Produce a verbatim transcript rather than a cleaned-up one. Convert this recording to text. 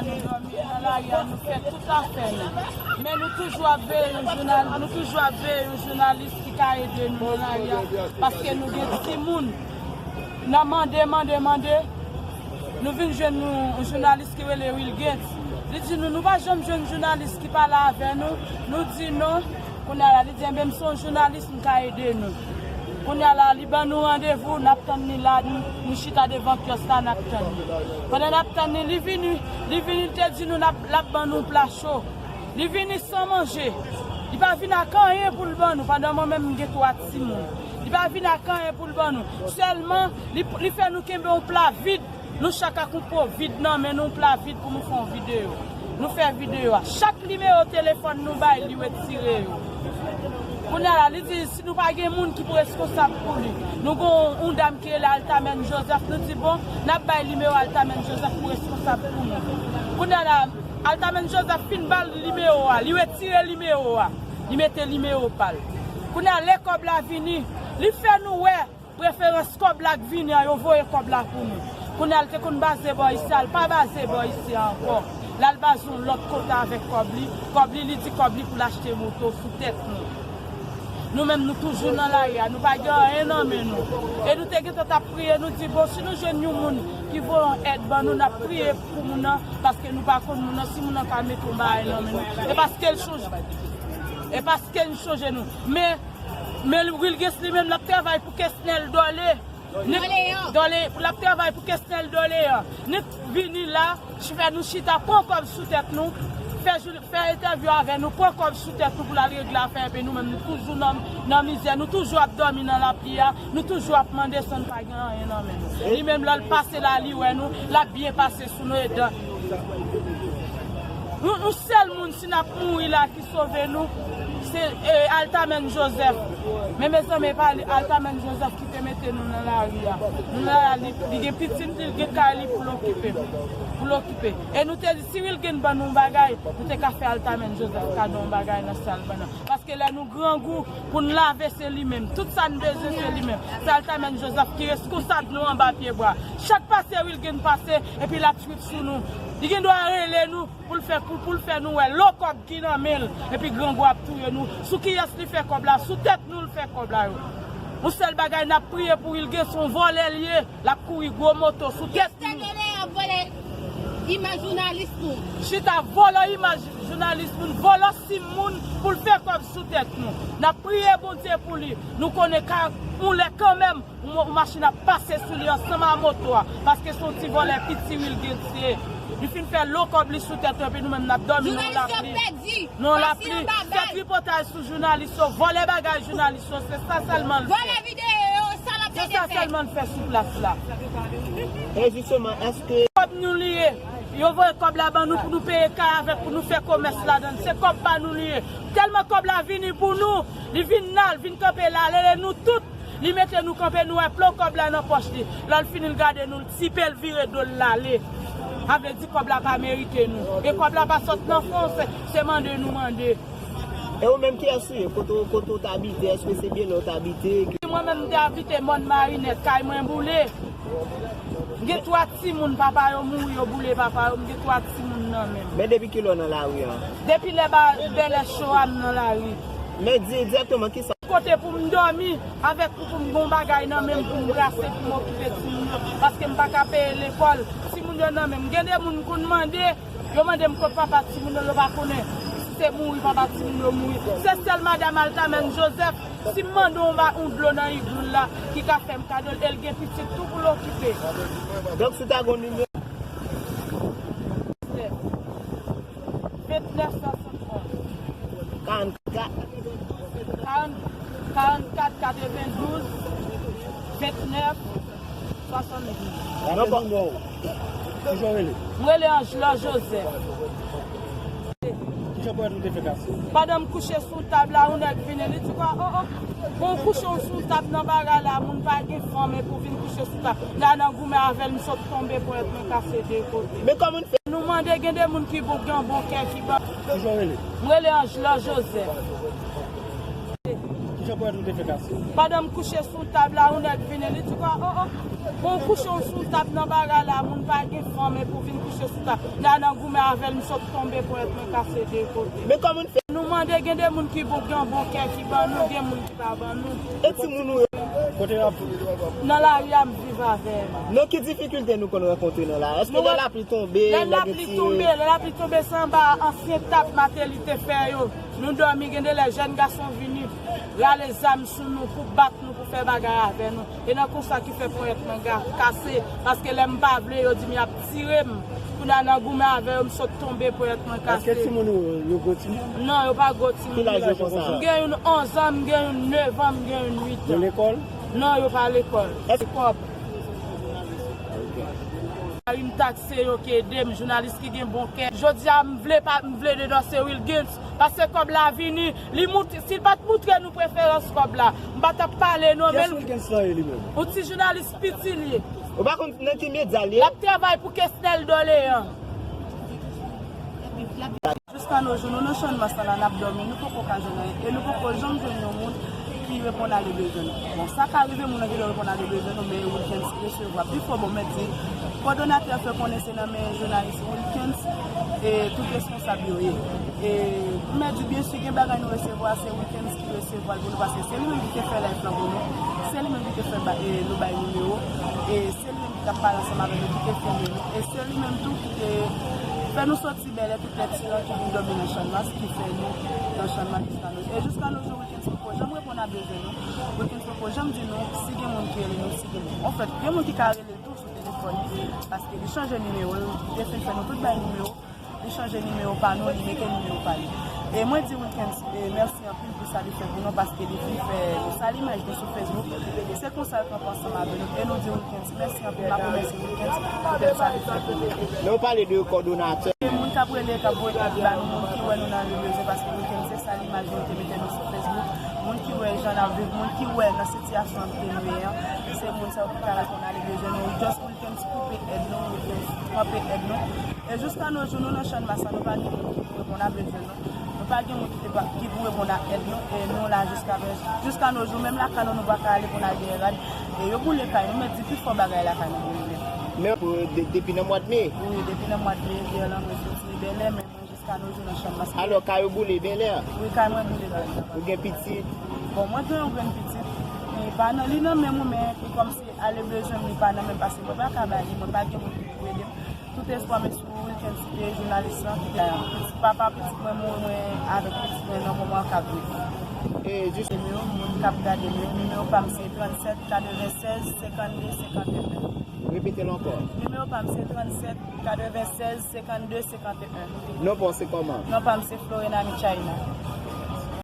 Nou dòmi nan lari a, nou fè tout afè nou. Men nou toujou ap veye yon jounal, nou toujou ap veye yon jounalis ki ka ede nou nan lari a. Paske nou gen timoun. Nan mande, mande, mande, nou vin jwenn nou yon jounalis ki rele Wilgens. Li di nou, nou pa janm jwenn jounalis ki pale avè nou. Nou di non. Kounye a la, li di, enben, m se yon jounalis, m ka ede nou. Kounye a la, li ban nou randevou, n ap tann li la, nou, nou chita devan kyòs la, n ap tann li. Pandan n ap tann li, li vini, li vini, li te di nou n ap, l ap ban nou pla cho. Li vini san manje. Li pa vin ak anyen pou l ban nou, pandan mwen menm, m gen twa timoun. Li pa vin ak anyen pou l ban nou. Sèlman, li, li fè nou kenbe yon pla vid. Nou chak ak yon po vid nan men nou, yon pla vid pou nou fè yon videyo. Nou fè videyo a. Chak nimewo telefòn nou bay, li retire yo. Kounye a la, li di, si nou pa gen moun ki pou reskonsab pou li. Nou gen yon, yon dam ki rele Altamèn Joseph, nou di, bon, n ap bay nimewo Altamèn Joseph pou reskonsab pou nou. Kounye a la, Altamèn Joseph fin ba l nimewo a, li retire nimewo a, li mete nimewo pa l. Kounye a, lè kòb la vini, li fè nou wè preferans kòb la k vini an, yo voye kòb la pou nou. Kounye a, l te konn baze bò isi a, l pa baze bò isi a ankò. L al baze yon lòt kote avèk kòb li. Kòb li, li di kòb li pou l achte moto sou tèt nou. Nou menm, nou toujou nan lari a, nou pa gen anyen nan men nou. E nou te gentan t ap priye, nou di, bon, si nou jwenn yon moun ki voye yon èd ban nou, n ap priye pou moun nan, paske nou pa konn moun nan, si moun nan ka mete yon bagay nan men nou. E paske l chonje, e paske l chonje nou. Men, men Wilgens li menm, l ap travay pou Kesnel Dòle. Nèg Dòleyan. Dòle, l ap travay pou Kesnel Dòleyan. Nèg vini la, fè nou chita, pran kòb sou tèt nou, fè jou, fè entèvyou avè nou, pran kòb sou tèt nou pou l al regle afè, epi nou menm, nou toujou nan, nan mizè, nou toujou ap dòmi nan lapli a, nou toujou ap mande san n pa gen anyen nan men nou. Li menm, lè l pase la, li wè nou, l ap byen pase sou nou, e dan. Nou, nou sèl moun, si n ap mouri la, ki sove nou, se, e, Altamèn Joseph. Men, mezanmi, e pa li, Altamèn Joseph ki te mete nou nan lari a. Nou nan lari, li, li gen pitit li, li gen kay li pou l okipe. Pou l okipe. E nou te di, si Wilgens ban nou yon bagay, nou te ka fè Altamèn Joseph kado yon bagay nan sal ban nan. Paske lè nou grangou, pou n lave, se li menm. Tout sa n bezwen, se li menm. Se Altamèn Joseph ki reskonsab nou anba pye bwa. Chak pase Wilgens pase, epi l ap swit sou nou. Li gen dwa rele nou, pou l fè, pou, pou l fè nou wè lo kòb ki nan men l, epi grangou ap touye nou. Sou kiyès li fè kòb la? Sou tèt nou l fè kòb la yo. Yon sèl bagay, n ap priye pou Wilgens, se yon vòlè l ye, l ap kouri gwo moto sou tèt nou. Kesnel Dòleyan ap vòlè imaj jounalis nou. Chita vòlò imaj jounalis moun, vòlò sim moun pou l fè kòb sou tèt nou. N ap priye Bondye pou li. Nou konnen ka yon lè kanmenm, yon mo-, yon machin ap pase sou li ansanm a moto a, paske se yon ti vòlè piti Wilgens ye. Li fin fè lo kòb li sou tèt nou, epi nou menm n ap dòmi nan lapli. Jounalis yo pèdi, pase anba bal. Nan lapli, fè tripotay sou jounalis yo, vòlè bagay jounalis yo, se sa sèlman l fè. Vòlè videyo yo, sa l ap fè. Se sa sèlman l fè sou plas la. E jisteman, èske kòb nou li ye? Yo voye kòb la ban nou pou nou peye kay avèk, pou nou fè komès ladan l. Se kòb pa nou li ye. Tèlman kòb la vini pou nou, li vin nan, vin kanpe la, lele nou tout. Li mete nou kanpe, nou wè plo kòb la nan pòch li. Lè l fini, l gade nou, l tipe, l vire do l, l ale. Sa vle di kòb la pa merite nou. E kòb la pa sot nan fon, se, se mande nou mande. E ou menm, kiyès ou ye? Kote, kote w t abite? Èske se byen la w t abite? Mwen menm, m te abite Mòn Marinèt, kay mwen boule. M gen twa timoun, papa yo mouri, yo boule papa yo, m gen twa timoun nan men m. Men depi kilè w nan lari an? Depi lè ba, bèlè cho a m nan lari. Men di, dirèkteman, kisa? Kote pou m dòmi, avèk pou, pou m gon bagay nan men m pou m brase, pou m okipe timoun yo, paske m pa ka peye lekòl. Timoun yo nan men m. Gen de moun m konn mande, yo mande m kot papa timoun yo, yo pa konnen. Si se mouri, papa timoun yo mouri. Se sèl madanm Altamèn Joseph, si m mande yon ba, yon dlo nan iglou l la, ki ka fè m kado l, e l gen pitit tou pou l okipe. Donk, si w ta gon nimewo? Vennèf swasannonz. Karannkat. Karannkat, katrevendouz, vennèf, swasanndouz. Non, bon. Kijan w rele? Mwen rele Angelor Joseph. Kijan ponyèt ou te fè kase? Pandan m kouche sou tab la, yon nèg vini, li di, kwa, oh, oh, bon, kouche w sou tab nan bagay la, moun pa gen fanm, epi w vin kouche sou tab. La nan goumen avè l, m sot tonbe, ponyèt mwen kase de kote. Men kòman Nou mande, gen de moun ki bon, gen bon kè, ki bon. Kijan w rele? Mwen rele Angelor Joseph. Kijan Pandan m kouche sou tab la, yon nèg vini, li di kwa, oh, oh, bon, w kouche w sou tab nan bagay la, moun pa gen fanm epi w vin kouche sou tab. Nana goumen avè l, m sot tonbe, ponyèt mwen kase de kote. Men kòman n fè? Nou mande, gen de moun ki bon, gen bon kè ki ban nou, gen moun ki pa ban nou. E timoun ou yo? Kote y ap viv? Nan lari a, m viv avè l. Non, ki difikilte nou konn rankontre nan la? Èske lè lapli tonbe, lè lapli tonbe, lè lapli tonbe, se anba ansyen tab Mateli te fè yo. Nou dòmi, gen de lè jèn gason vini, rale zam sou nou pou bat nou, pou fè bagay avè nou. E nan konsa ki fè ponyèt mwen ga kase, paske lè m pa vle, yo di m y ap tire m. Kounye a nan goumen avè yo, m sot tonbe, ponyèt mwen kase. Èske timoun ou yo gwo timoun? Non, yo pa gwo timoun. Ki laj yo konsa? M gen youn onz an, m gen youn nèf an, m gen youn uit an. Yo lekòl? Non, yo pa lekòl. Èske kòb? Mari m takse yo ki ede m, jounalis ki gen bon kè. Jodi a, m vle pa, m vle denonse Wilgens, paske kòb la vini, li mout-, si l pa t moutre nou preferans kòb la, m pa t ap pale non, men l, yon ti jounalis piti li ye. Ou pa konn nan ki medya li ye? L ap travay pou Kesnel Dolean. Jiska no jou, nou nan Channmas la, n ap dòmi, nou poko ka jwenn anyen. E nou poko janm jwenn yon moun ki reponn a de bezwen nou. Bon, sa ka rive, moun nan genlè reponn a de bezwen nou, men Wilgens resevwa pi fò. Bon, m mèt di, kòdonatè fè konnen se nan men jounalis Wilgens e tout responsab yo ye. E m mèt di, byensi, gen bagay nou resevwa, se Wilgens ki resevwa l pou nou, paske se li menm ki te fè live lan pou nou, se li menm ki te fè ba-, e, nou bay nimewo, e se li menm ki t ap pale ansanm avè nou, ki te filme nou, e se li menm tou ki te fè nou soti Bèlè, tout lè tiran ki vin dòmi nan Channmas, ki fè nou nan Channmas jiska no jou. E jiska no jou, Wilgens poko janm reponn a bezwen nou. Wilgens poko janm di nou si gen moun ki rele nou, si gen moun. Anfèt, gen moun ki ka rele l tou sou telefòn li, paske li chanje nimewo l, li te fin fè nou tout bay nimewo, li chanje nimewo pa nou, li mete nimewo pa li. E mwen di Wilgens, e, mèsi anpil pou sa li fè pou nou, paske li fin fè nou salimaj nou sou Facebook. Se konsa l kanpe ansanm avè nou. E nou di Wilgens mèsi anpil, n ap remèsye Wilgens poutèt sa li fè pou nou. Men w pale de kòdonatè. Gen moun k ap rele, k ap voye kòb ba nou, moun ki wè nou nan le bezwen, paske Wilgens se salimaj nou te mete nou sou Facebook. Moun ki wè jan n ap viv, moun ki wè nan sitiyasyon nou te nou ye an, se moun sa yo ki ka reponn a le bezwen nou. Just Wilgens koupe èd nou, Wilgens kanpe èd nou. E jiska no jou, nou nan Channmas la, nou pa gen moun ki pou reponn a bezwen nou. Nou pa gen moun ki te pa, ki pou reponn a èd nou. E nou la jiska, jiska no jou, menm lakay nou, nou pa ka ale pou n al dèyè rad. E yo boule kay nou, mèt di pi fò bagay lakay nou boule nèt. Men pou, de-, depi nan mwa d me? Wi, depi nan mwa d me, dèyè lan mwen soti Bèlè, men mwen jiska no jou nan Channmas. Alò, kay ou boule Bèlè? Wi, kay mwen boule Bèlè. Ou gen pitit? Bon, mwen gen yon grenn pitit. Li pa nan, li nan men mwen, men li kòmsi ale bezwen m, li pa nan men m, paske mwen pa ka ba li, mwen pa gen moun ki pou ede m. Tout espwa m sou Wilgens, ki te jounalis lan, ki te pitit papa pitit mwen, mouri mwen avèk pitit mwen nan moman k ap vini. E jis nimewo, moun k ap gade m yo, nimewo pa m se trannsèt katrevennsèz senkannde senkanteyen. Repete l ankò. Nimewo pa m se trannsèt katrevennsèz senkannde senkanteyen. Non pa w se kòman? Non pa m se Florena Michaina.